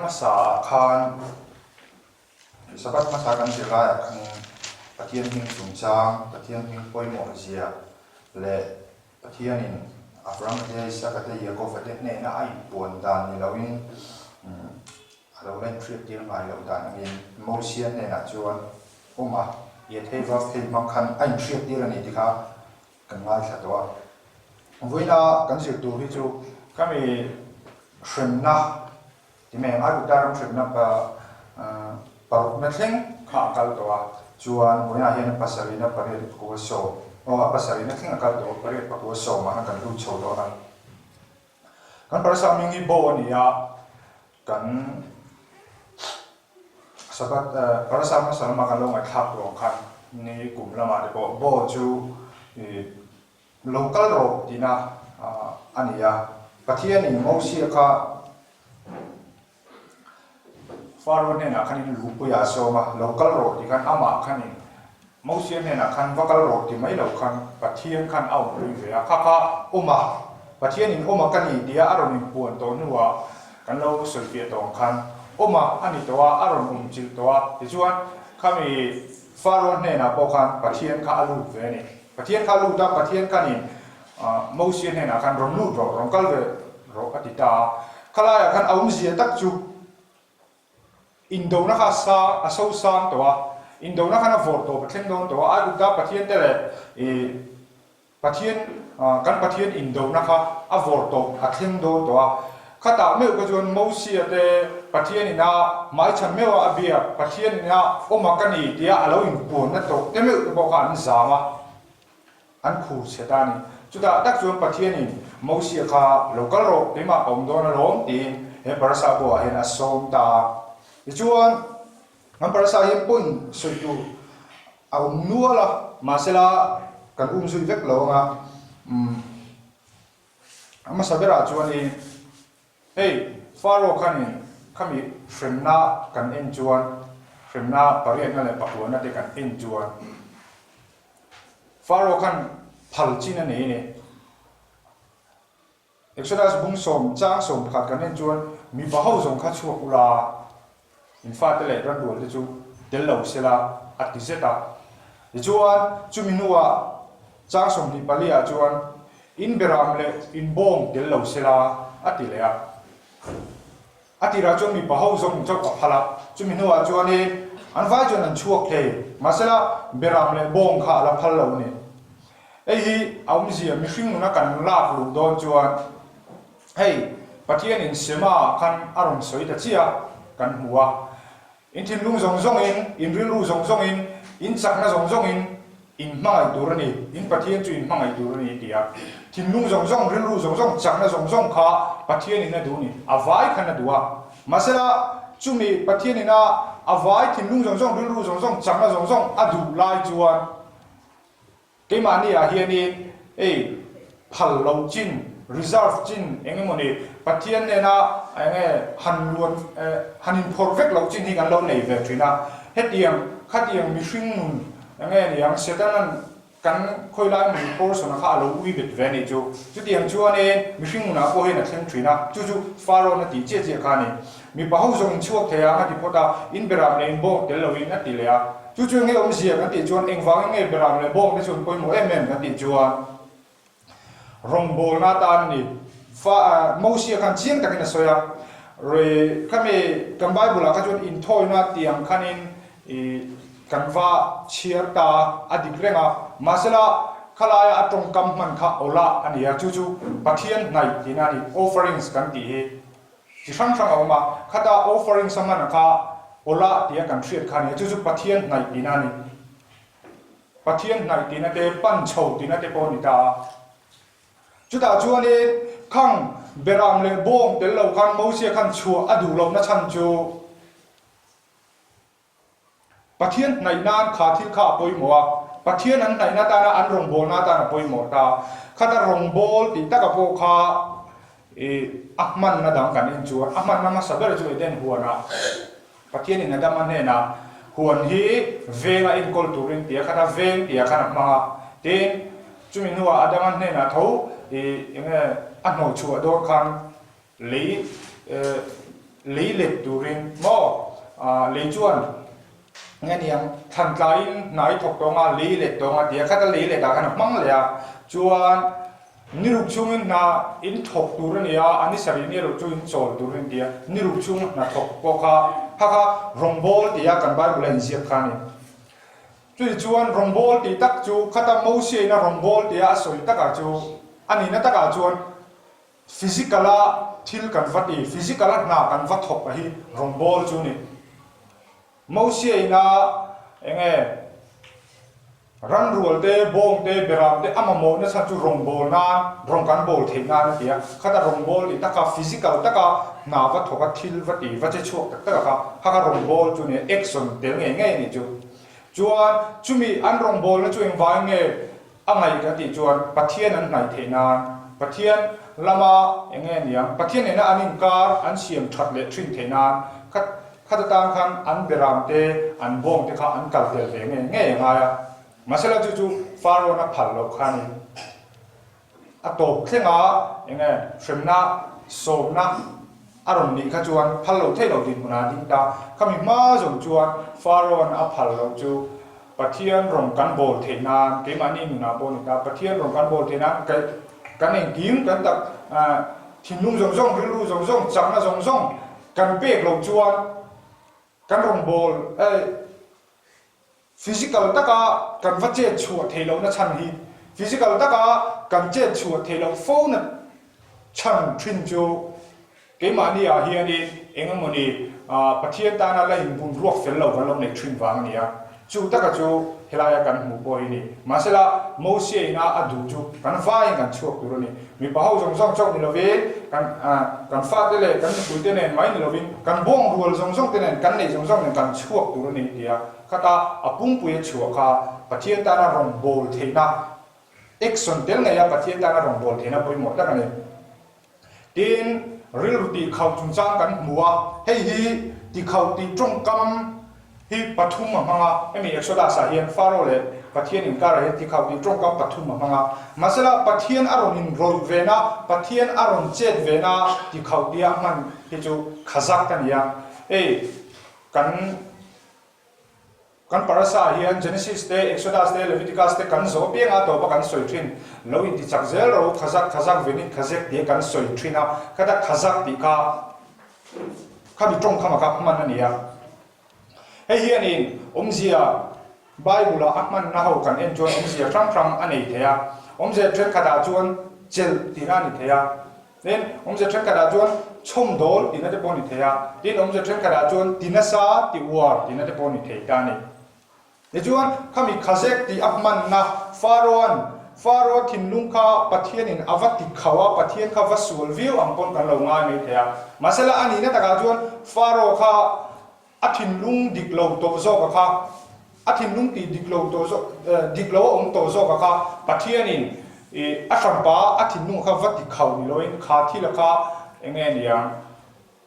hmasa ah khan Sabbath hmasa kan zir laiah khanin Pathian hming chungchang, Pathian hming pawimawh zia leh Pathianin Abrahama te, Isaka te, Jakoba te hnena a inpuan dan ni loin a lo la inhriat tir ngai loh dan angin Mosia hnenah chuan awm a, Yethei vav phei hmang khan a inhriat tir a ni ti kha kan ngaithla tawh a. Vawiina kan zir tur hi chu khami hremna Ti mai ang, Aigupta ram hremna parukna thleng kha a kal tawh a, chuan vawiinah hian pasarihna pariat pakua sawm, aw a pasarihna thleng a kal tawh a, pariat pakua sawmah khan kan lut chho dawn a. Kan parasa hming hi Bo a ni a, kan Sabbath parasa hmasa lama kan lo ngaihthlak tawh ang khan ni kum lamah te pawh Bo chu Lo kal rawh tihna a ni a. Pathianin Mosia kha Faro hnenah khanin luhpuiah a sawm a, lo kal rawh tih khan amah khanin Mosia hnenah khan va kal rawh ti mai lo khan Pathian khan a awmpui ve a, kha kha awm a, Pathianin awm a ka ni tia a rawn inpuan tawh hnuah kan lo sawifiah tawh ang khan awm a a ni tawh a, a rawn awmchilh tawh a, tichuan khami Faro hnenah pawh khan Pathian kha a lut ve a ni. Pathian kha lut a, Pathian khanin Mosia hnenah khan rawn lut rawh, rawn kal ve rawh a ti ta a. Khalaiah khan a awmzia tak chu indona kha a sa, a so sang tawh a, indona khan a vawrh tawp a thleng dawn tawh a, Aigupta Pathian te leh Pathian, kan Pathian indona kha a vawrh tawp a thleng dawn tawh a. Khatah meuh kha chuan Mosia te Pathian ina hmaichhan meuh a a biak, Pathian ina awm a ka ni tia a lo inpuanna tawh te meuh te pawh kha an zam a, an khur chhe ta a ni. Chutah tak chuan Pathianin Mosia kha lo kal rawh, keimah ka awm dawn alawm tiin he parasa buah hian a sawm ta a. Tichuan, kan parasa hian point sawi tur a awm nual a, mahsela kan umzui vek lo ang a, umm. A hmasa berah chuanin hei Faro khanin khami hremna kan en chuan hremna pariatna leh pakuana te kan en chuan Faro khan phal chin a nei a ni. Exodus bung sawm chang 11 kan en chuan mipa ho zawng kha chhuak ula in fate leh ranrual te chu tel lo sela a ti zet a. Tichuan, chumi hnuah chang 24 ah chuan in beram leh in bawng tel lo sela a ti leh a. A tirah chuan mipa ho zawng chauh a phal a, chumi hnuah chuanin an vai chuan an chhuak thei, mahsela beram leh bawng kha a la phal lo a ni. Hei hi a awmzia mihring nuna kan lak luh dawn chuan Hei, Pathianin Sema khan a rawn sawi ta chiah a, kan hmu a. In thinlung zawng zawngin, in rilru zawng zawngin, in chakna zawng zawngin in hmangaih tur a ni, in Pathian chu in hmangaih tur a ni ti a. Thinlung zawng zawng, rilru zawng zawng, chakna zawng zawng kha Pathianin a duh ni, a vai khan a duh a. Mahsela, chumi Pathianin a a vai thinlung zawng zawng, rilru zawng zawng, chakna zawng zawng a duh lai chuan, Keimahni ah hianin ei phal loh chin, reserve chin eng emawni Pathian nena eng nge han luan han inphawrh vek loh chin hi kan lo nei ve thin a. Hetiang khatiang mihring nun eng nge niang Setanan kan khawilai hmun portion a kha a lo ui bet ve a nih chu. Chutiang chuanin mihring nunah pawh hian a thleng thin a, chu chu Pharaoh-na tih chiah chiah kha a ni. Mipa ho zawng in chhuak thei ang a ti phawt a, in beram leh in bawng tel loin a ti leh a. Chu chu enge awmzia kan tih chuan engvangin nge beram leh bawng te chu an pawimawh em em kan tih chuan rawngbawlna atan a ni. Fa Mosia khan chiang takin a sawi a, Re khami kan Bible ah kha chuan inthawina tiang khanin i kan va chhiar ta a dik reng a, mahsela khalaia a tawngkam hman kha awla a ni a, chu chu Pathian hnaih tihna a ni, offerings kan tih hi. Chi hrang hrang a awm a, khata offerings a hman kha awla tia kan hriat kha a ni a, chu chu Pathian hnaih tihna a ni. Pathian hnaih tihna te, pan chho tihna te pawh a ni ta a. Chutah chuanin khang beram leh bawng tel lo khan Mosia khan chhuah a duh lohna chhan chu, Pathian hnaih nan kha thil kha a pawimawh a, Pathian an hnaihna atana an rawngbawlna atan a pawimawh ta. Khata rawngbâwl tih taka pawh kha i a hmanna dang kan en chuan a hmanna hmasa ber chu Eden huanah Pathianin Adama hnenah huan hi venga enkawl turin tia khata veng tia khan a hmang a. Tin, chumi hnuah Adama hnenah tho i enge a hnawhchhuah dawn khan Lei. Lei let turin maw lei chuan nge niang thlan tlaiin hna i thawk tawng a, lei let tawng a ti a, khata lei let ah khan a hmang leh a, chuan ni ruk chhungin hna in thawk tur a ni a, a ni sarih ni erawh chu in chawl tur a ni ti a, ni ruk chhung hna thawk pawh kha kha kha rawngbawl ti a kan Bible a inziak kha a ni. Chutih chuan rawngbawl tih tak chu khata Mosia ina rawngbawl tia a sawi takah chu a nihna takah chuan Physical a thil kan va ti, physical a hna kan va thawk a hi rawngbawl chu ni. Mosia ina enge ranrual te, bawng te, beram te a mamawh na chhan chu rawngbawl nan, rawng kan bawl theih nan a ti a. Khata rawngbawl tih taka physical taka hna va thawk a thil va ti, va che chhuak tak tak a kha, kha kha rawngbawl chu ni, action tel ngei ngei a nih chu. Chuan chumi an rawngbawlna chu engvangin nge A ngaih ka tih chuan Pathian an hnaih theih nan Pathian lama eng nge niang Pathian nena an inkar an siam that leh thin theih nan khat khat atan khan an beram te an bawng te kha an kal tel ve nge ngei a ngai a. Mahsela chu chu Pharaoh-na phal loh kha a ni. A tawp thlenga eng nge hremna sawmna a rawn nih kha chuan phal lo theih lo dinhmunah a ding ta. Khami hma zawng chuan Pharaoh-an a phal loh chu Pathian rawn kan bawl theih nan keimahni nunah pawh a ni ta. Pathian rawn kan bawl theih nan kan engkim kan tak thinlung zawng zawng, rilru zawng zawng, chakna zawng zawng kan pek loh chuan kan rawn bawl Physical taka kan va chet chhuah theih lohna chhan hi physical taka kan chet chhuah theih loh fo na chhan thin chu keimahni ah hianin eng emawni Pathian tana la inbun ruak fel lo kan lo neih thin vang a ni a. Chu taka chu helaia kan hmuh pawh hi ni. Mahsela Mosia ina a duh chu kan vaiin kan chhuak tur a ni. Mipa ho zawng zawng chauh ni lovin kan kan fate leh kan nupuite nen mai ni lovin kan bawng rual zawng zawng te nen kan neih zawng zawng nen kan chhuak tur a ni tia khata a pumpuia chhuah kha Pathian tana rawngbâwl theihna action tel ngeia Pathian tana rawngbâwl theihna pawimawh tak a ni. Tin, rilru tihkhauh chungchang kan hmu a, hei hi tikhauh tih tawngkam hi pathum a hmang a, hemi Exodus-ah hian Pharaoh leh Pathian inkarah hian tikhauh tih tawngkam pathum a hmang a. Mahsela, Pathian a rawn inrawih vena, Pathian a rawn chet vena tikhauh tia a hman hi chu khazak a ni a. Hei kan. Kan parasa hian Genesis te, Exodus te, Leviticus te kan zawh piang a tawpa kan sawi thin. Lo inti chak zel ro, khazak khazak venit khazek tia kan sawi thin a, khata khazak tih kha khami tawngkhama kha hman a ni a. Hei hianin awmzia Bible-a a hmanna ho kan en chuan awmzia hrang hrang a nei thei a. Awmzia thenkhatah chuan chelh tihna a ni thei a. Tin, awmze thenkhatah chuan chhawmdawl tihna te pawh a ni thei a, tin, awmze thenkhatah chuan ti nasa, ti uar tihna te pawh a ni thei ta a ni. Tichuan, khami khazek tih a hmanna Pharaoh-a'n Pharaoh thinlung kha Pathianin a va ti khauh a, Pathian kha va sual viau ang pawn kan lo ngai mai thei a. Mahsela, a nihna takah chuan Pharaoh kha A thinlung dik lo tawh zawk a kha, a thinlung tih dik lo tawh zawk, dik lo a awm tawh zawk a kha, Pathianin i a hranpa a thinlung a kha va ti khauh ni loin kha thil a kha eng nge niang,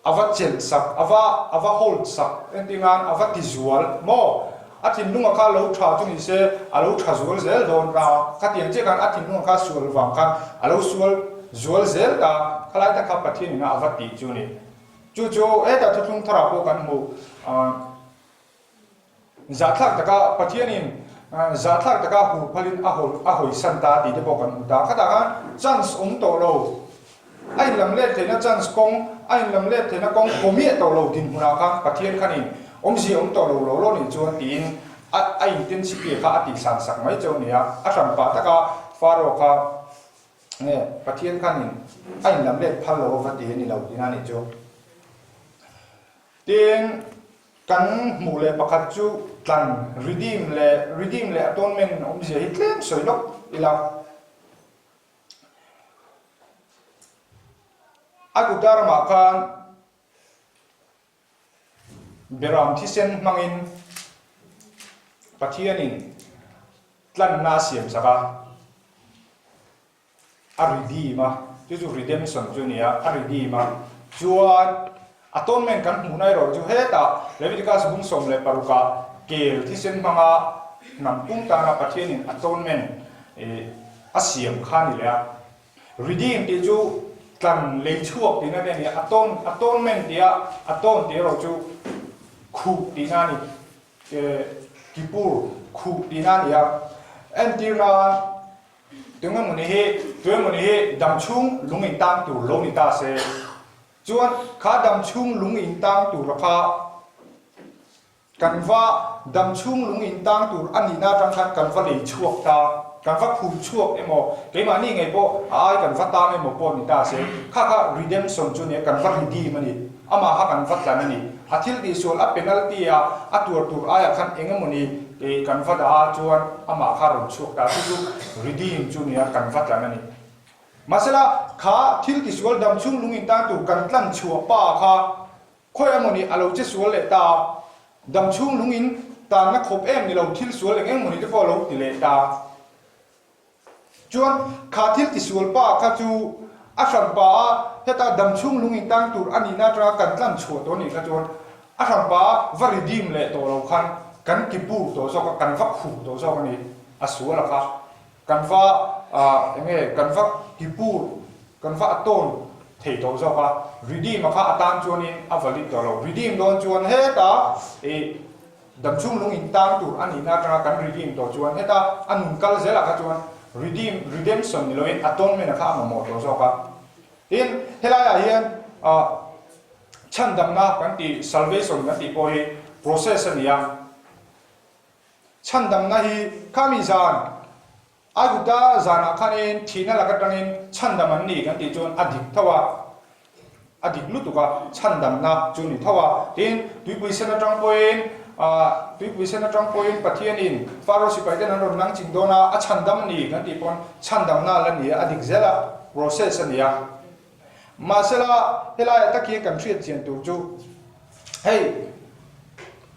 a va chelh sak, a va a va hold sak, entir nan a va ti zual maw? A thinlung a kha lo tha chu ni se a lo tha zual zel dawn ta, khatiang chiah khan a thinlung a kha sual vang khan a lo sual zual zel ta, khalai tak kha Pathianin a va tih chu ni. Chu chu hetah thuthlung tharah pawh kan hmu. Zahthlak taka Pathianin zahthlak taka hur phalin a a hawisan ta tih te pawh kan hmu ta. Khatah khan chance awm tawh lo, a inlam let theihna chance kawng, a inlam let theihna kawng kawmiah tawh lo dinhmunah khan Pathian khanin awmzia awm tawh lo lo lo nih chuan tiin a a intensity kha a tihsan sak mai chauh a ni a. A hranpah taka Pharaoh kha Nge Pathian khanin a inlam let phal lo a va ti a ni lo tihna a nih chu. Tin, kan hmuh leh pakhat chu tlan, redeem leh redeem leh atonement awmzia hi tlem sawi lawk ila. A guitar ramah khan Beram thisen hmangin Pathianin tlanna a siam sak a, a redeem a, chu chu redemption chu a ni a, a redeem a. Chuan atonement kan hmuhna erawh chu hetah Leviticus bung 16 ah kel thisen hmanga hnam pum tana Pathianin atonement a siam kha a ni leh a. Redeem tih chu. Tlan lei chhuak tihna te a ni a, atone, atonement tia atone tih erawh chu khuh tihna a ni, Kippur khuh tihna a ni a. Entir nan tungemawni hi, tuemawni hi damchhung lung in tang tur lo ni ta se, chuan kha damchhung lung in tang tura kha Kan va damchhung lung in tang tur a nihna atang khan kan va lei chhuak ta, kan va khur chhuak emaw, keimahni ngei pawh a ai kan va tang emaw pawh ni ta se, kha kha redemption chu nia, kan va redeem a ni, amah kha kan va tlan a ni. A thil tihsual a penalty a a tuar tur aiah khan eng emawni kan va dah a chuan amah kha rawn chhuak ta, chu chu redeem chu nia, kan va tlan a ni. Mahsela kha thil tihsual damchhung lung in tang tur kan tlan chhuah pa kha Khawi emawni a lo che sual leh ta a, dam chhung lung in tanna khawp em ni lo thil sual eng eng mawni te pawh a lo ti leh ta. Chuan kha thil ti sual pa kha chu a hran pa a, heta dam chhung lung in tang tur a nihna atanga kan tlan chhuah tawh nih kha chuan a hran pa a va redeem leh tawh lo khan kan ti pur tawh zawk a, kan va khuh tawh zawk a ni, a sual a kha. Kan va eng nge kan va Kippur kan va atone thei tawh zawk a, redeem a kha atan chuanin a valid tawh lo. Redeem dawn chuan heta ih damchhung lung in tang tur a nihna atanga kan redeem tawh chuan heta a nun kal zelah kha chuan redeem redemption ni loin atonement a kha a mamawh tawh zawk a. Tin, helaiah hian ah chhandamna kan tih salvation kan tih pawh hi process a ni a. Chhandamna hi khami zan, Aigupta zanah khanin thihna lak atangin chhandam an ni kan tih chuan a dik tho a, a dik lutuk a, chhandamna chu ni tho a. Tin, tuipui sen atang pawhin, tuipui sen atang pawhin Pathianin Faro sipaiten an rawn nang ching dawn a, a chhandam ni kan tih pawn chhandamna la ni a, a dik zel a, process a ni a. Mahsela, helaiah tak hian kan hriat chian tur chu hei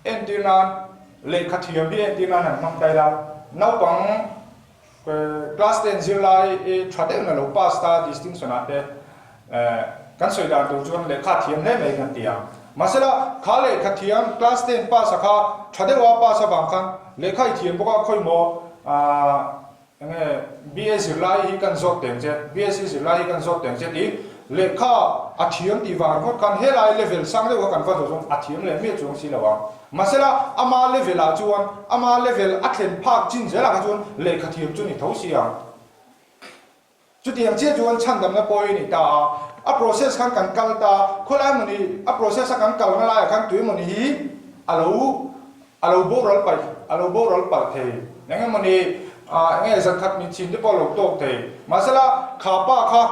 entir nan lehkha thiam hi entir nan han hmang ta ila, naupang class ten zirlai tha deuhin a lo pass ta distinction ah te kan sawi dan tur chuan lehkha thiam hle mai kan ti a. Mahsela, kha lehkha thiam class ten pass a kha tha deuha pass avang khan lehkha i thiam bawk a khawimaw Enge BA zirlai hi kan zawt teng che, BSc zirlai hi kan zawt teng che tih lehkha a thiam tih vang ringawt khan helai level sang deuh kha kan va zawh chuan a thiam leh miah chuang si lo ang. Mahsela ama level ah chuan ama level a thlen phak chin zelah kha chuan lehkha thiam chu ni tho si ang. Chutiang chiah chuan chhandamna pawh hi a ni ta a, a process khan kan kal ta, khawlai mawni a process a kan kalna laiah khan tui mawni hi a lo a lo boral paih a lo boral palh thei, eng emawni ah eng nge zan khat min chhin te pawh a lo tawk thei, mahsela kha pa kha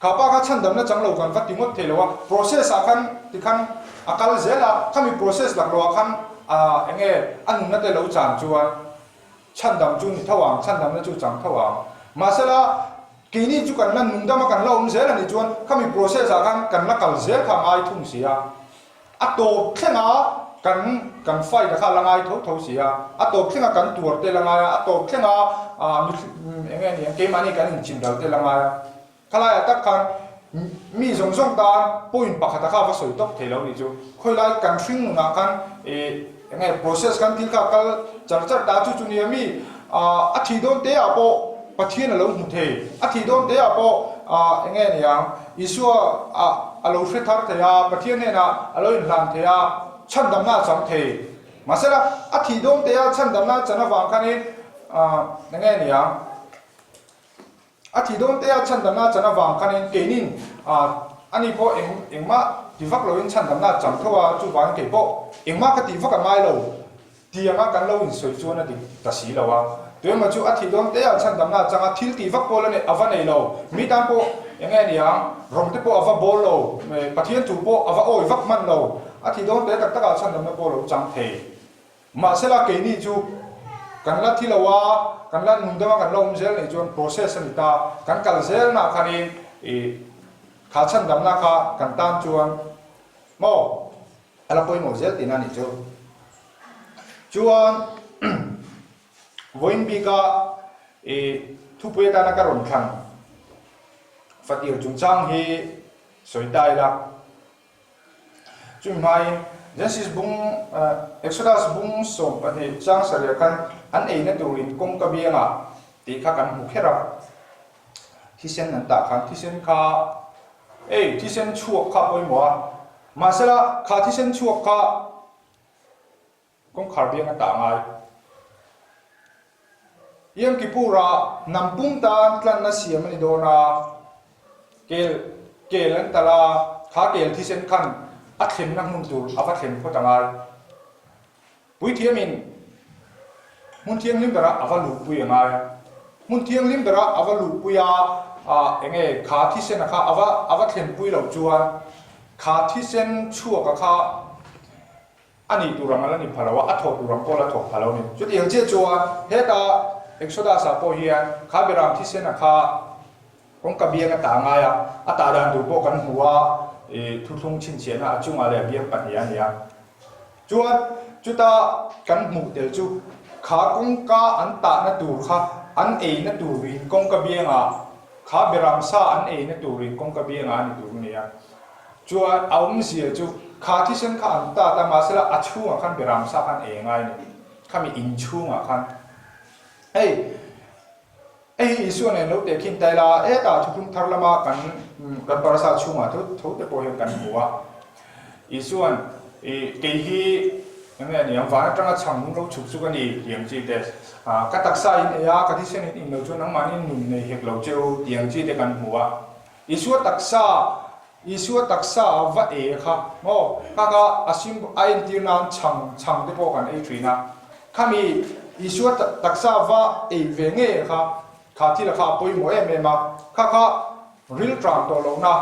kha pa kha chhandamna chang lo kan va ti ngawt thei lo a, process ah khan tikhan a kal zel a, khami process laklawh ah khan ah eng nge a nunna te lo chan chuan. Chhandam chu ni tho ang, chhandamna chu chang tho ang. Mahsela, keini chu kan la nungdam a, kan la awm zel a nih chuan khami process ah khan kan la kal zel kha a ngai thung si a. A tawp thlenga kan kan fight a kha a la ngai tho tho si a. A tawp thlenga kan tuar te la ngai a, a tawp thlenga mi eng nge ni ang keimahni kan inchimral te la ngai a. Khalaiah tak khan mi zawng zawng tan point pakhata kha va sawi tawp thei lo nih chu. Khawilai kan hring nunah khan ih eng nge process khan thil kha a kal char char ta chu chu nia mi a thih dawn te ah pawh Pathian a lo hmu thei, a thih dawn te ah pawh eng nge niang Isua a lo hre thar thei a, Pathian hnenah a lo inhlan thei a, chhandamna a chang thei. Mahsela a thih dawn te a chhandamna a chan avang khanin eng nge niang. A thih dawn te a chhandamna chan avang khanin keinin ani pawh eng engmah ti vak loin chhandamna a chang tho a, chuvangin kei pawh engmah ka tih vak a ngai lo ti anga kan lo insawi chuan a dik ta si lo a. Tuemaw chu a thih dawn te a chhandamna a chang a, thil tih vak pawh la nei a va nei lo, mi tan pawh eng nge niang rawng te pawh a va bawl lo, Pathian thu pawh a va awi vak hman lo, a thih dawn te tak takah chhandamna pawh a lo chang thei. Mahsela keini chu kan la thi lo a, kan la nun deuh a, kan la awm zel nih chuan process a ni ta, kan kal zel nah khanin ih kha chhandamna kha kan tan chuan maw a la pawimawh zel tihna a nih chu. Chuan vawiin bika ih thupui atana ka rawn thlan fatir chungchang hi sawi ta ila. Chumi hmain Genesis bung, Exodus bung 12 chang sarih khan an eina turin kawngka biangah tih kha kan hmu kher a. Thisen an tah khan thisen kha ei thisen chhuak kha pawimawh a, mahsela kha thisen chhuak kha kawngkhar biang a tah ngai. Yom Kippur-ah hnam pum tan tlanna siam a ni dawn a, kel kel an talh a, kha kel thisen khan a thlenna hmun tur a va thlen phawt a ngai. Puithiamin hmun thianghlim berah a va luhpui a ngai a, hmun thianghlim berah a va luhpui a, eng nge kha thisena kha a va a va thlenpui loh chuan kha thisen chhuaka kha a nih tur ang a la ni pha lo a, a thawh tur ang pawh a la thawk pha lo a ni. Chutiang chiah chuan heta Exodus-ah pawh hian kha beram thisena kha Kawngka biang a tah ngai a, a tah dan tur pawh kan hmu a, ih thuthlung chhinchhiahna a chungah leh a biang pahnih a ni a. Chuan chuta kan hmuh tel chu kha kawngka an tahna tur kha an eina turin kawngka biangah, kha beram sa an eina turin kawngka biangah a ni tur a ni a. Chuan a awmzia chu kha thisen kha an tat a, mahsela a chhungah khan beram sa khan ei ngai a ni, khami inchhungah khan. Hei. Hei hi Isua nen lo tehkhin ta ila, hetah thuthlung thar lama kan kan parasa chhungah tho tho te pawh hian kan hmu a. Isua'n ih kei hi eng nge ni ang van atanga chhang nung lo chhuk chuk a ni tih ang chi te, ka taksa in ei a, ka thisen in in lo chuan nangmahni nun nei hek lo che u tih ang chi te kan hmu a. Isua taksa Isua taksa a va e kha maw? Kha kha a sim a entir nan chhang chhang te pawh kan ei thin a. Khami Isua taksa va ei ve nge kha kha thil a kha a pawimawh em em a. Kha kha ril tang tawh lohna,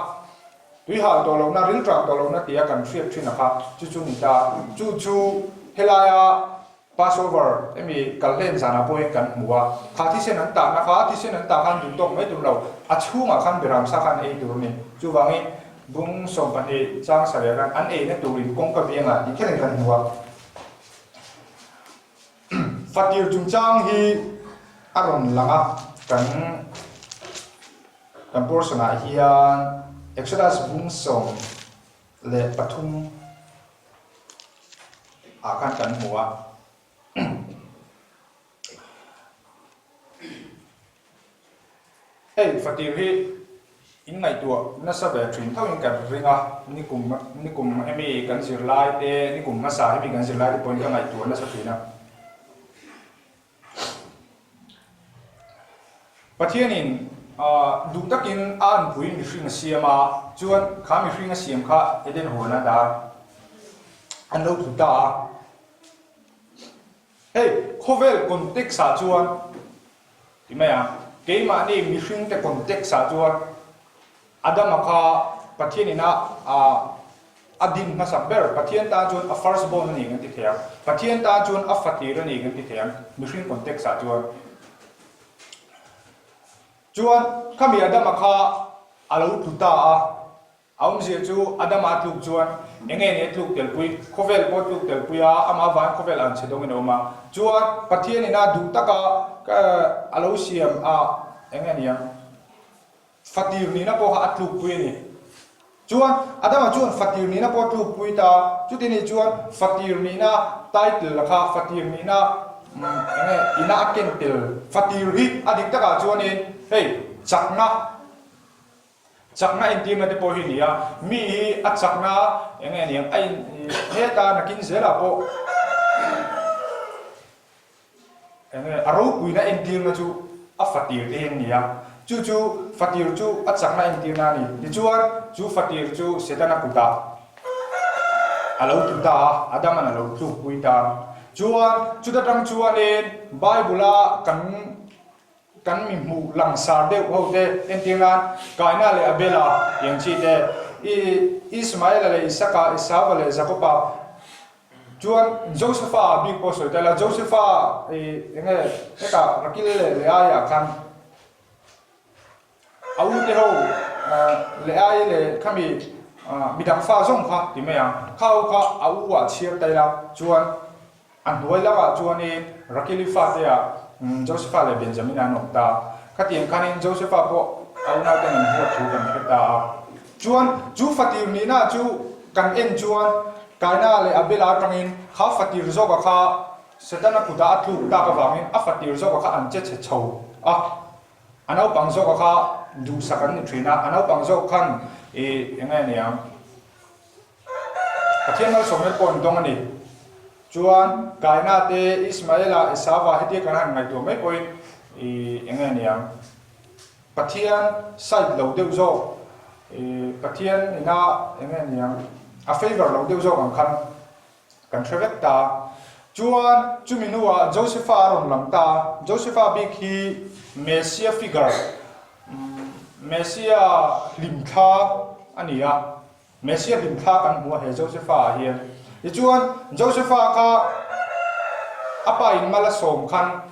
tui hal tawh lohna, ril tang tawh lohna tia kan hriat thin a kha chu chu ni ta. Chu chu helaia Passover hemi kal hlen zanah pawh hian kan hmu a, kha thisen an tahna kha thisen an tah khan duh tawk mai tur lo, a chhungah khan beram sa khan ei tur a ni. Chuvangin bung 12 chang sarih khan an eina turin kawngka biangah tih kherin kan hmu a. Fatir chungchang hi a rawn lang a, kan kan portion ah hian Exodus bung 13 ah khan kan hmu a. Hei fatir hi in ngaihtuah nasa ve thin tho in kan ring a, nikum nikum hemi kan zirlai te nikum hmasa hemi kan zirlai te pawhin ka ngaihtuah nasa thin a. Pathianin duh takin a anpui mihring a siam a, chuan kha mihring a siam kha Eden huana dar an lo tlu ta a. Hei khawvel context ah chuan ti mai ang, keimahni mihringte context ah chuan Adama kha Pathianin a a din hmasak ber, Pathian tan chuan a first born a ni kan ti thei ang, Pathian tan chuan a fatir a ni kan ti thei ang, mihring context ah chuan. Chuan khami Adama kha a lo tlu ta a, a awmzia chu Adama a tluk chuan enge ni a tluk telpui, khawvel pawh a tluk telpui a, amah avangin khawvel ang chhe dawngin a awm a. Chuan Pathianin a duh taka a lo siam a, enge ni ang? Fatir nihna pawh kha a tlukpui a ni. Chuan Adama chuan fatir nihna pawh a tlukpui ta, chuti nih chuan fatir nihna title la kha fatir nihna eng nge ina a ken tel fatir hi a dik takah chuanin hei chakna chakna entirna te pawh hi a ni a, mi hi a chakna eng nge niang a in heta nakin zelah pawh Enge a ropuina entirna chu a fatir te hi an ni a, chu chu fatir chu a chakna entirna a ni. Tichuan, chu fatir chu Setana kutah a lo tlu ta a, Adama'n a lo tlukpui ta. Chuan, chuta tang chuanin Bible-a kan kan mi hmuh langsar deuh ho te entir nan Kaina leh Abela tih ang chi te, Ismaela leh Isaka, Esauva leh Jakoba, Chuan Josepha bik pawh sawi ta ila, Josepha i eng nge hetah Rakil leh Leaia khan a u te ho Leai leh khami midang fa zawng kha ti mai ang, kha ho kha a u ah chhiar ta ila chuan a hnuai lamah chuanin Rakili fate ah Josepha leh Benjamina an awm ta. Khatiang khanin Josepha pawh a unauten an huat thu kan hre ta a. Chuan chu fatir nihna chu kan en chuan Kaina leh Abela atangin kha fatir zawka kha Setana kutah a tluk tak avangin a fatir zawka kha an che chhe chho a, a naupang zawka kha. duhsak an ni thin a, a naupang zawk khan ih eng nge niang Pathian malsawmna pawh an dawng a ni. Chuan Kaina te, Ismaela, Esava hetia kan han ngaihtuah mai pawhin ih eng nge niang Pathian side lo deuh zawk ih Pathian ina eng nge niang a favour lo deuh zawk ang khan Kan hre vek ta. Chuan chumi hnuah Josepha a rawn lang ta. Josepha bik hi Messia figure, Messia hlimthla a ni a. Messia hlimthla kan hmu a he Josepha ah hian. Tichuan Josepha kha a pa in mal a sawm khan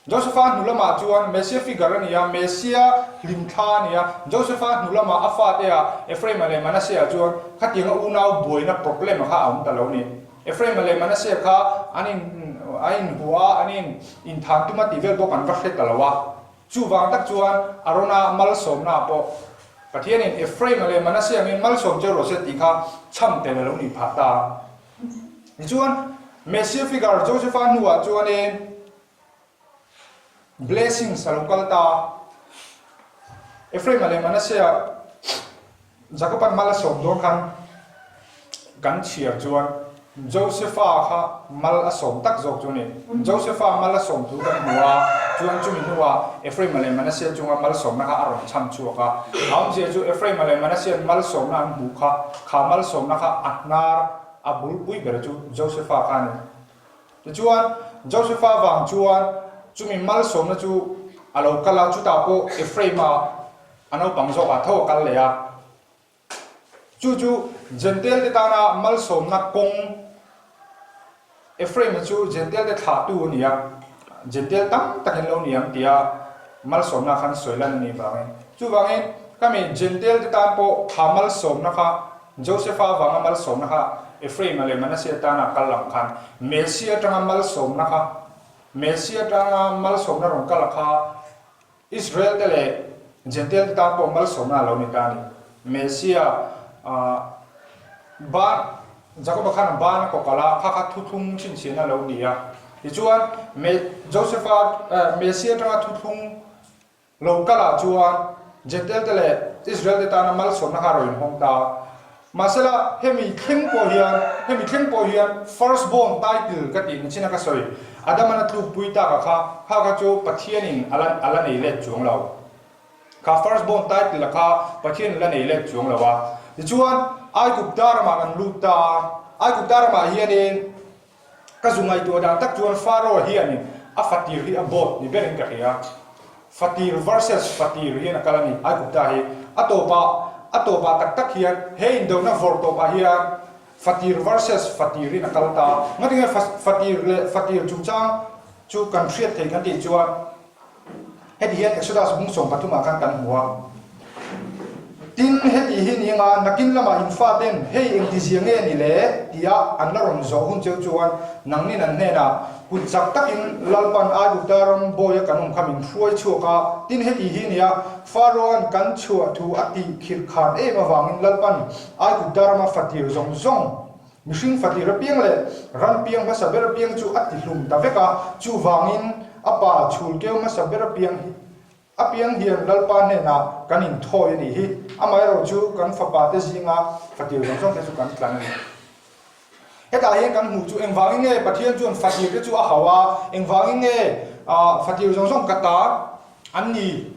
Josepha hnu lamah chuan Messia figure a ni a, Messia hlimthla a ni a. Josepha hnu lamah a fate ah Ephraim-a leh Manasseh-a chuan khatianga unau buaina problem kha a awm ta lo a ni. Ephraim-a leh Manasseh kha an in an inhua a, an in inthan tum a tih vel bawk an va hre ta lo a. Chuvang tak chuan Arona malsawmna pawh Pathianin Ephraim-a leh Manasseh angin malsawm cheu rawh se tih kha chham tel a lo nih phah ta. Tichuan Messia figure Josepha hnuah chuanin Blessings a lo kal ta. Ephraim-a leh Manasseh-a Jakob-a'n mal a sawm dawn khan kan chhiar chuan Josepha kha mal a sawm tak zawk chu a ni. Josepha mal a sawm thu kan hmu a, chuan chumi hnuah Ephraim-a leh Manasseh chunga malsawmna kha a rawn chham chhuak a. A awmzia chu Ephraim-a leh Manasseh-a'n malsawmna an hmuh kha, kha malsawmna kha a hnar a bulpui ber chu Josepha kha a ni. Tichuan, Josepha vang chuan chumi malsawmna chu a lo kal a, chutah pawh Ephraim-a a naupang zawkah tho a kal leh a. Chu chu Jentail-te tana malsawmna kawng, Ephraim-a chu Jentail-te thlahtu a ni a, Jentail tam takin lo ni ang tia malsawmna khan sawi lan a nih vangin. Chuvangin, khami Jentail-te tan pawh kha malsawmna kha Josepha avanga malsawmna kha Ephraim-a leh Manasseh tana kal ang khan Messi atanga malsawmna kha Messi atanga malsawmna rawn kal kha Israel te leh Jentail te tan pawh malsawmna a lo ni ta a ni. Messia ban Jakoba khan a ban a kawk alh a, kha kha thuthlung chhinchhiahna a lo ni a. Tichuan Josepha Messi atanga thuthlung Lo kalah chuan Jentail te leh Israel te tana malsawmna kha a rawn inhawng ta. Mahsela, hemi thleng pawh hian, hemi thleng pawh hian first born title ka tih nachina ka sawi, Adamana tlukpui taka kha, kha kha chu Pathianin a la a la nei let chuang lo. Kha first born title a kha Pathianin la nei let chuang lo a. Tichuan, Aigupta ramah kan lut ta a, Aigupta ramah hianin, Ka zu ngaihtuah dan tak chuan Pharaoh hianin a fatir hi a bawt ni berin ka hria. Fatir versus fatir hian a kal a ni, Aigupta hi. A tawpah, a tawpah tak tak hian he indona vawrh tawpah hian fatir versus fatirin a kal ta. Ngatinge fatir leh fatir chungchang chu kan hriat thei kan tih chuan, Heti hian Exodus bung 13 ah khan kan hmu a. Tin, heti hi ni anga nakin lamah in faten hei engtizia nge ni le? tia an la rawn zawh hun cheu chuan nangnin an hnenah kut chak takin Lalpan Aigupta ram bawia kan awm kha min hruai chhuak a. Tin, heti hi nia Pharaoh-a'n kan chhuah thu a tih khirh khan em avangin Lalpan Aigupta rama fatir zawng zawng Mihring fatir apiang leh ran piang hmasa ber apiang chu a tihlum ta vek a, chuvangin a pa chhul keu hmasa ber apiang hi apiang hian Lalpa hnenah kan inthawi a nih hi. Amaherawh chu kan fapa te zinga fatir zawng zawng te chu kan tlan a ni. Hetah hian kan hmuh chu engvangin nge Pathian chuan fatir te chu a hauh a, engvangin nge fatir zawng zawng ka ta an ni?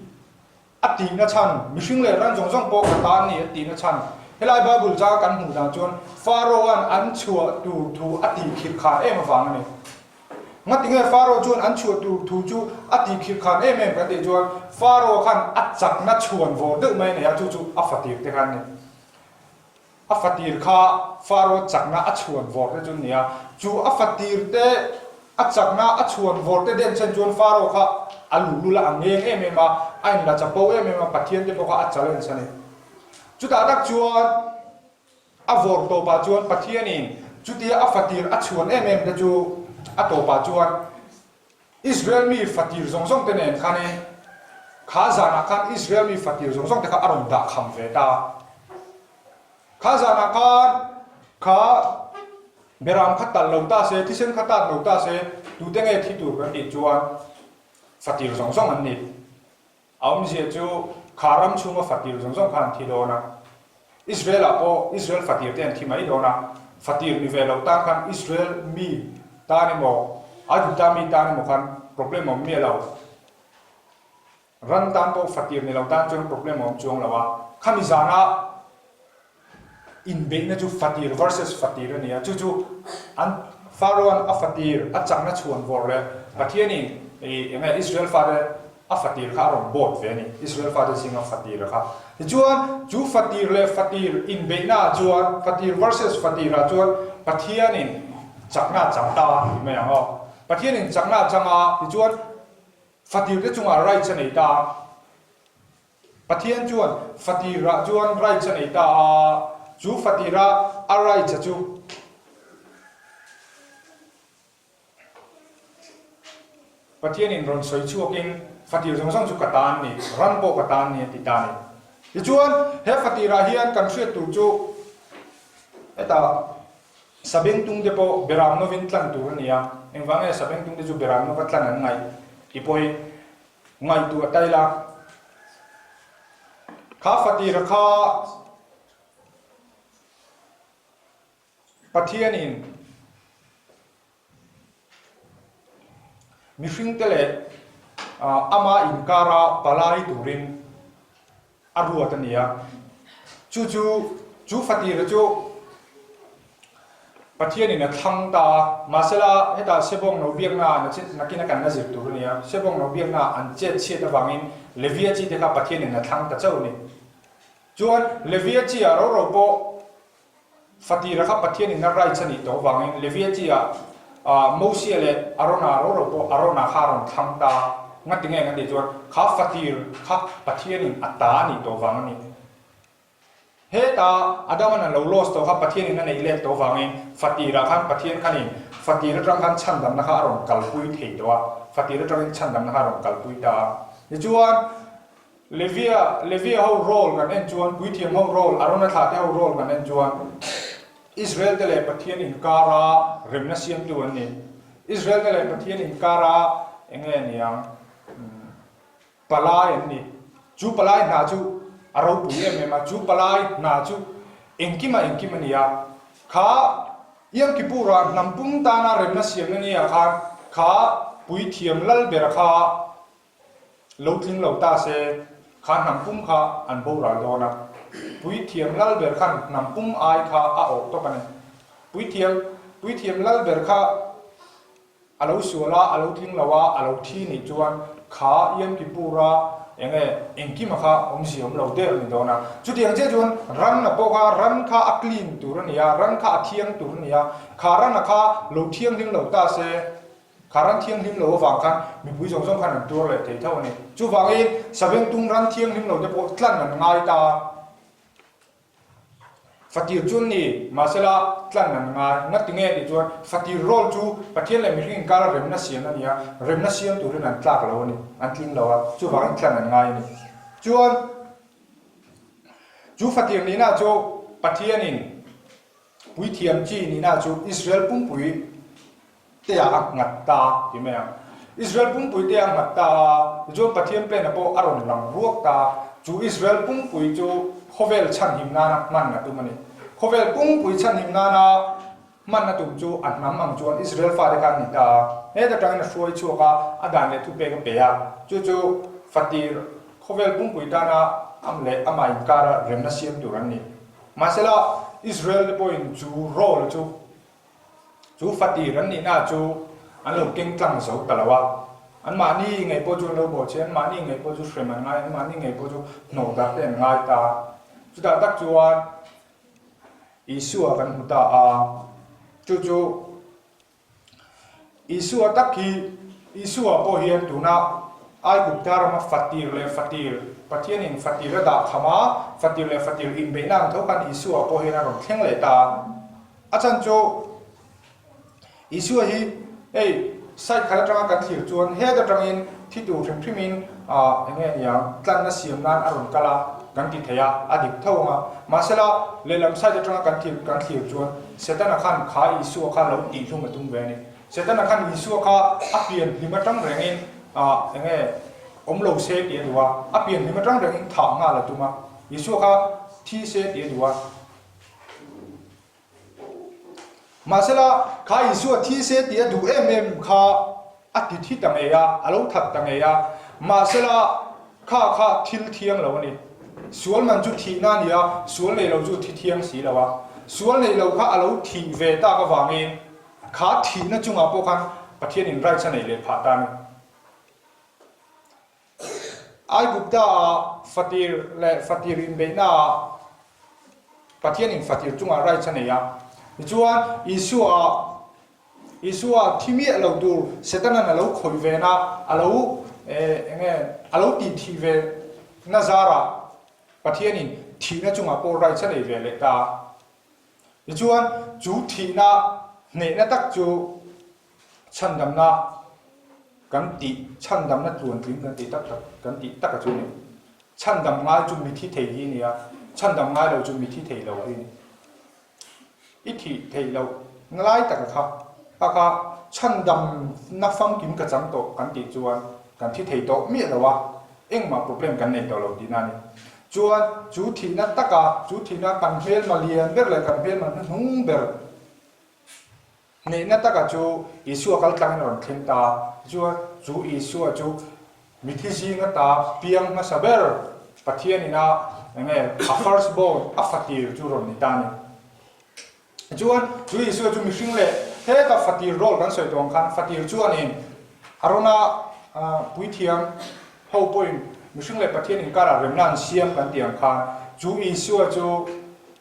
A tihna chhan, Mihring leh ran zawng zawng pawh ka ta an ni a tihna chhan. Helai Bible zanga kan hmuh dan chuan Pharaoh-a'n an chhuah tur thu a tihkhirh khan em avang a ni. Ngatinge Pharaoh chuan an chhuah tur thu chu a tihkhirh khan em em kan tih chuan Pharaoh khan a chakna chhuan vawr deuh mai a nei a, chu chu a fatir te kha an ni. A fatir kha Pharaoh chakna a chhuan vawr te chu an ni a, chu a fatir te a chakna a chhuan vawr te den chen chuan Pharaoh kha a luhlul a, a ngeng em em a, a inla chapo em em a, Pathian te pawh kha a challenge a ni. Chutah tak chuan a vawr tawpah chuan Pathianin chutia a fatir a chhuan em em te chu a tawpah chuan Israel mi fatir zawng zawng te nen khanin kha zanah khan Israel mi fatir zawng zawng te kha a rawn dah kham ve ta. Kha zanah khan kha beram kha talh lo ta se, thisen kha tat lo ta se, tute nge thi tur kan tih chuan fatir zawng zawng an ni. A awmzia chu. kha ram chhunga fatir zawng zawng kha an thi dawn a. Israel-ah pawh Israel fatir te an thi mai dawn a, fatir ni ve lo tan khan Israel mi tan emaw, Aigupta mi tan emaw khan problem awm miah lo. Ran tan pawh fatir ni lo tan chuan problem a awm chuang lo a, khami zana inbeihna chu fatir versus fatir a ni a, chu chu an Pharaoh-an a fatir a chakna chhuan vawrh leh Pathianin ih eng nge Israel fate a fatir kha a rawn bawt ve a ni, Israel fate zinga fatir a kha. Tichuan chu fatir leh fatir inbeihna ah chuan fatir versus fatir ah chuan Pathianin chakna a chang ta a ti mai ang aw. Pathianin chakna a chang a, tichuan Fatirte chungah rights a nei ta a. Pathian chuan fatirah chuan rights a nei ta a, chu fatira a rights a chu Pathianin rawn sawi chhuakin fatir zawng zawng chu ka ta an ni, ram pawh ka ta an ni a ti ta a ni. Tichuan he fatirah hian kan hriat tur chu hetah Sabengtung te pawh beram novin tlan tur a ni a, engvang nge sabengtung te chu beram nova tlan an ngaih ti pawhin ngaihtuah ta ila. Kha fatira kha Pathianin mihringte leh ama inkara palai turin a ruat a ni a. Chu chu chu fatira chu Pathianin a thlang ta a, mahsela hetah Sebawng no biakna ah nakin a kan la zir tur a ni a, Sebawng no biakna ah an chet chhiat avangin Levia chi te kha Pathianin a thlang ta chauh a ni. Chuan Levia chi ah ro ro pawh Fatira kha Pathianin a rights a nih tawh avangin Levia chi ah Mosia leh Arona ro ro pawh Arona kha a rawn thlang ta a, ngati nge kan tih chuan kha fatir kha Pathianin a ta a nih tawh vang a ni. Heta Adaman a lo lost tawh kha Pathianin a neih let tawh avangin fatirah khan Pathian khanin fatir atang khan chhandamna kha a rawn kalpui thei tawh a, fatir atangin chhandamna kha a rawn kalpui ta a. Tichuan Levia, Levia ho role kan en chuan, Puithiam ho role, Arona thlah te ho role kan en chuan, Israel te leh Pathian inkara remna siamtu an ni. Israel te leh Pathian inkara eng nge ni ang? Palai an ni. Chu palai hna chu a ropui em em a, chu palai hna chu engkima engkim a ni a. Kha Yom Kippur-ah hnam pum tana remna siamna ni ah khan kha Puithiam lal bera kha Lo tling lo ta se, kha hnam pum kha an boral dawn a. Puithiam lal ber khan hnam pum ai kha a awh tawp a ni. Puithiam, Puithiam lal ber kha a lo sual a, a lo tling lo a, a lo thi nih chuan kha Yom Kippur-a eng nge engkima kha awmzia awm lo der a ni dawn a. Chutiang chiah chuan ran a pawh kha ran kha a clean tur a ni a, ran kha a thiang tur a ni a, kha ran a kha lo thianghlim lo ta se, Kha ran thianghlim lo avang khan mipui zawng zawng khan an tuar leh thei tho a ni. Chuvangin Savengtung ran thianghlim lo te pawh tlan an ngai ta a. Fatir chu an ni, mahsela tlan an ngai. Ngati nge tih chuan fatir role chu Pathian leh mihring inkara remna siam a ni a, remna siam turin an tlak lo a ni, an tling lo a, chuvangin tlan an ngai a ni. Chuan chu fatir nihna chu Pathianin puithiam chi nihna chu Israel pumpui te ah a nghat ta ti mai ang. Israel pumpui te a nghat ta a, tichuan Pathian plan-a pawh a rawn lang ruak ta a, chu Israel pumpui chu khawvel chhanhim nana hman a tum a ni. Khawvel pumpui chhanhim nana hman a tum chu a hnam ang chuan Israel fate kha an ni ta a, heta tangin a hruai chhuak a, a dan leh thupek a pe a, chu chu fatir khawvel pumpui tana am leh amah inkara remna siam tur an ni. Mahsela Israel te pawhin chu role chu Chu fatir an nihna chu an lo keng tlang zo ta lo a, anmahni ngei pawh chu an lo bawh che, anmahni ngei pawh chu hrem an ngai, anmahni ngei pawh chu hnawh darh te an ngai ta. Chutah tak chuan Isua kan hmu ta a, chu chu Isua tak hi Isua pawh hian tuna Aigupta rama fatir leh fatir, Pathianin fatir a dah kham a, fatir leh fatir inbeihna ang tho khan Isua pawh hian a rawn thleng leh ta a. A chhan chu Isua hi hei side khat atanga kan thlir chuan het atangin thi tur hrim hrimin ah eng nge niang tlanna siam nan a rawn kal a kan ti thei a, a dik tho ang a. Mahsela lehlam side atanga kan thlir kan thlir chuan Setana khan kha Isua kha lo tihhlum a tum ve a ni. Setana khan Isua kha a pian hlim atang rengin ah eng nge. awm lo se tih a duh a, a pian hlim atang rengin thah nghal a tum a, Isua kha thi se tih a duh a. Mahsela, kha Isua thi se tih a duh em em kha a ti thi ta ngei a, a lo that ta ngei a. Mahsela, kha kha thil thiang lo a ni. Sual man chu thihna a ni a, sual nei lo chu thi thiang si lo a. Sual nei lo kha a lo thih ve tak avangin kha thihna chungah pawh khan Pathianin rights a neih leh phah ta a ni. Aigupta-ah fatir leh fatir inbeihnaah Pathianin fatir chungah rights a nei a. Tichuan, Isua-ah Isua thi miah lo tur Setanan a lo khawih ve na, a lo eng nge a lo tih thih ve na zarah Pathianin thihna chungah pawh rights a nei ve leh ta a. Tichuan, chu thihna hnehna tak chu chhandamna kan tih, chhandamna tluantling kan tih tak tak kan tih taka chu a ni. Chhandam ngai chu mithi thei hi a ni a, chhandam ngai lo chu mithi thei lo hi a ni. I thih theih loh na lai taka kha kha kha chhandamna famkim ka chang tawh kan tih chuan kan thi thei tawh miah lo a, engmah problem kan nei tawh lo tihna a ni. Chuan chu thihna taka chu thihna kan hmelma lian ber leh kan hmelma hnuhnung ber Hnehna taka chu Isua kal tlangin a rawn thleng ta. Tichuan, chu Isua chu mithi zinga ta piang hmasa ber Pathian ina eng nge a first born, a fatir chu rawn ni ta a ni. Tichuan, chu Isua chu mihring leh heta fatir role kan sawi tawh ang khan fatir chuanin Arona puithiam ho pawhin mihring leh Pathian inkarah remna an siam kan tih ang khan chu Isua chu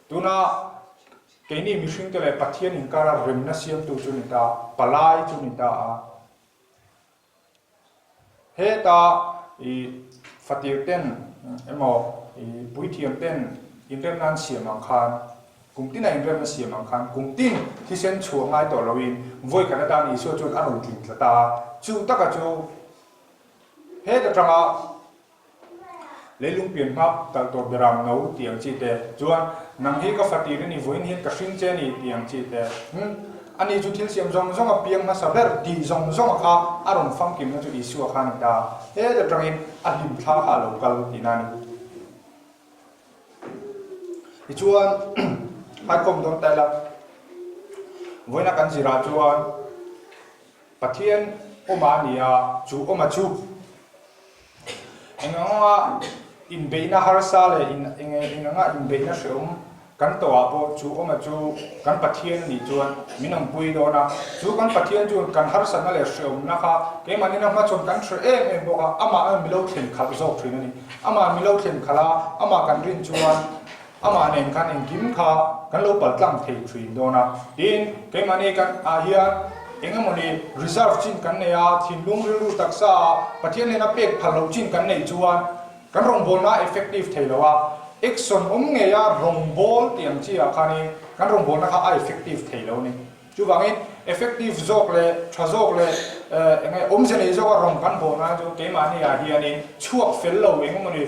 tuna Keini mihringte leh Pathian inkara remna siamtu chu ni ta, palai chu ni ta a. Heta i fatir ten emaw i puithiam ten inremna an siam ang khan, kum tina inremna siam ang khan kum tin thisen chhuah ngai tawh loin vawi khat atan Isua chuan a rawn tling tla ta a. Chu taka chu heta tanga Leilung pian hma talh tawh beram no tih ang chi te chuan nang hi ka fatir i ni vawiin hian ka hring che a ni tih ang chi te hm ani chu thil siam zawng zawng a piang hmasa ber tih zawng zawng a kha a rawn famkimna chu Isua kha a ni ta het atangin a hlim thla kha a lo kal tihna a ni. Tichuan haikhawm dawn ta ila vawiina kan zirah chuan Pathian awma a ni a, chu awma chu Eng anga inbeihna harsa leh eng anga inbeihna hrehawm kan tawhah pawh chu awma chu kan Pathian a nih chuan min awmpui dawn a. Chu kan Pathian chuan kan harsatna leh hrehawmna kha keimahni na hmachhawn kan hre em em bawk a, amah a milo thlen khalh zawk thin a ni. Amah milo thlen khalh a, amah kan rin chuan Amah nen khan engkim kha kan lo paltlang thei thin dawn a. Tin, keimahni kan ah hian eng emawni reserve chin kan nei a, thinlung rilru taksa ah Pathian nena pek phal loh chin kan neih chuan kan rawngbawlna a effective thei lo a. Action awm ngeia rawngbâwl tih ang chi ah khanin kan rawngbawlna kha a effective thei lo a ni. Chuvangin effective zawk leh tha zawk leh eng nge awmze nei zawka rawng kan bawh nan chu keimahni ah hianin chhuak fel lo eng emawni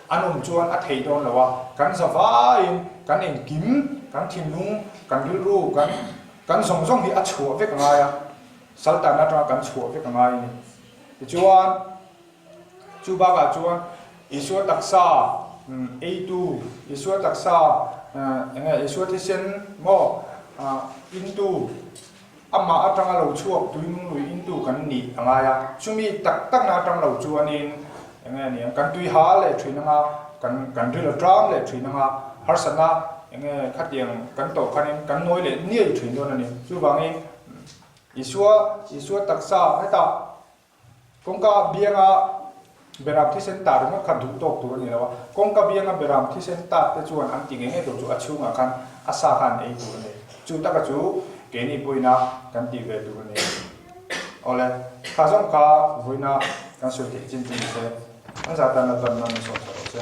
an awm chuan a theih dawn lo a, kan zavaiin kan engkim, kan thinlung, kan rilru, kan kan zawng zawng hi a chhuah vek a ngai a, saltan atanga kan chhuah vek a ngai a ni. Tichuan. Chu bakah chuan Isua taksa eitu, Isua taksa eng nge Isua thisen maw intu, amah atanga lo chhuak tuinung lui intu kan nih a ngai a. Chumi tak takna atang lo chuanin eng nge ni ang kan tui ha leh thin anga, kan kan ril a tang leh thin anga, harsatna eng nge khatiang kan tawh khanin kan nawi leh niai thin dawn a ni. Chuvangin Isua Isua taksa hetah Kawngka bianga beram thisen tar ringawt kha duh tawk tur a ni lo a, kawngka bianga beram thisen tar te chuan an ti ngei ngei tur chu a chhungah khan a sa kha an ei tur a ni. Chu taka chu keini pawhin a kan tih ve tur a ni. Awle, kha zawng kha vawiina kan sawi theih chin chu ni se, an zah tan a tan nan a sawm sak rawh se.